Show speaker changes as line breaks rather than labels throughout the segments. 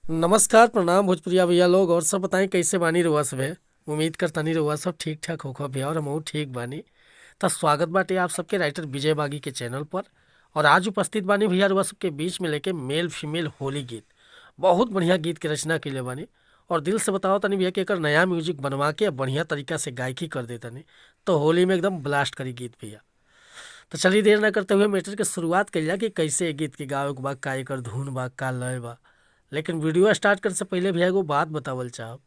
नमस्कार, प्रणाम भोजपुरिया भैया लोग। और सब बताई, कैसे बानी रउआ सभे? उम्मीद करतानी रउआ सब ठीक ठाक होखब भैया और हमहू ठीक बानी। त स्वागत बाटे आप सबके राइटर विजय बागी के चैनल पर। और आज उपस्थित बानी भैया रउआ सबके बीच में लेके मेल फीमेल होली गीत। बहुत बढ़िया गीत के रचना कइले बानी और दिल से बताओ तनी भैया कि एकर नया म्यूजिक बनवा के बढ़िया तरीका से गायकी कर देतनी तो होली में एकदम ब्लास्ट करी गीत भैया। तो चलिए, देर न करते हुए मैटर के शुरुआत कइल जा कि कैसे ए गीत के गावे के बा, का एकर धुन बा, का लय बा। लेकिन वीडियो स्टार्ट करे से पहले भैया एगो बात बतावल चाहब।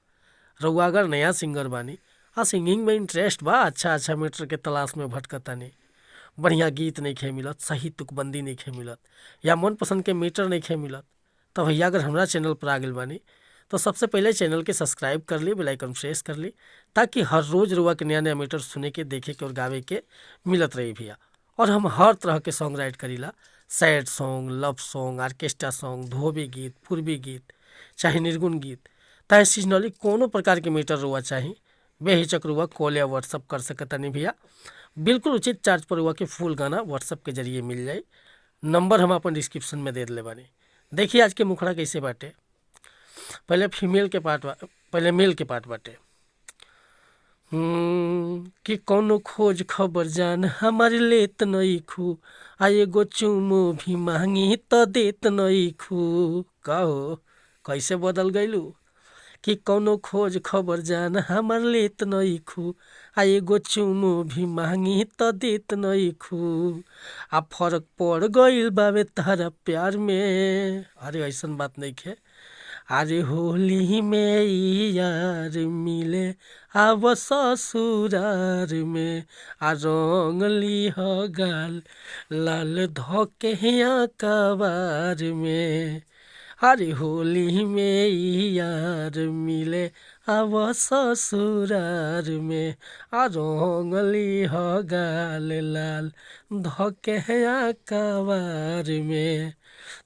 रउआ अगर नया सिंगर बानी आ सिंगिंग में इंटरेस्ट बा, अच्छा अच्छा मैटर के तलाश में भटकतानी, बढ़िया गीत नइखे मिलत, सही तुकबंदी नइखे मिलत या मनपसंद के मीटर नइखे मिलत, तो भैया अगर हमरा चैनल पर आ गइल बानी तो सबसे पहले चैनल के सब्सक्राइब कर ली, बेल आइकन प्रेस कर ली, ताकि हर रोज़ रउआ के नया नया मीटर सुने के, देखे के और गावे के मिलत रही भैया। और हम हर तरह के सॉन्ग राइट करीला, sad song, love song, orchestra song, धोबी गीत, पूर्वी गीत, चाहे निर्गुण गीत, चाहे सीजनली कोनो प्रकार के मीटर रउआ चाही, बेहिचक रउआ कॉल या व्हाट्सअप कर सकतानी भैया। बिल्कुल उचित चार्ज पर रउआ के फुल गाना व्हाट्सअप के जरिए मिल जाई। नंबर हम अपन डिस्क्रिप्शन में दे देले बानी। देखिए, आज के मुखड़ा कैसे बाटे। पहले फीमेल के पार्ट बा, पहले मेल के पार्ट बाटे। कि कौनो खोज खबर जान हमार लेत नइखू, आ एगो चुमो भी मांगी त देत नइखू। कहो, कैसे बदल गइलू? कि कौनो खोज खबर जान हमार लेत नइखू, आ एगो चुमो भी मांगी त देत नइखू, आ फरक पड़ गइल बावे तहरा प्यार में। अरे, ऐसन बात नइखे। अरे, होली में ई यार मिले आव ससुरार में, आ रंग लीह गाल लाल धोके कबार में। अरे, होली में ई यार मिले आव ससुरार में, आ रंग लीह गाल लाल धोके कबार में।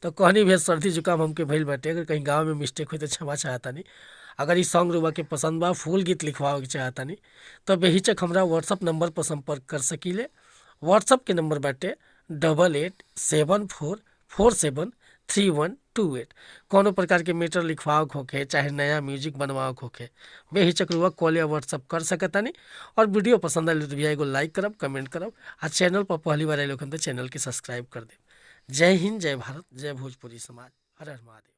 तो कहनी भैया, सर्दी जुकाम हमके भइल बाटे, अगर कहीं गाँव में मिस्टेक हुई तो क्षमा चाहतानी। अगर ई सॉन्ग रउआ के पसंद बा, फुल गीत लिखवावे के चाहतानी, तो बेहिचक हमरा व्हाट्सअप नंबर पर संपर्क कर सकीले। व्हाट्सअप के नंबर बाटे 8874473128। कोनो प्रकार के मीटर लिखवावे के होखे, चाहे नया म्यूजिक बनवावे के होखे, बेहिचक रउआ कॉल या व्हाट्सअप कर सकतानी। और वीडियो पसंद आइल तो भैया एगो लाइक करब, कमेंट करब आ चैनल पर पहली बार आइल होखम तो चैनल के सब्सक्राइब कर देब। जय हिंद, जय भारत, जय भोजपुरी समाज। हर हर महादेव।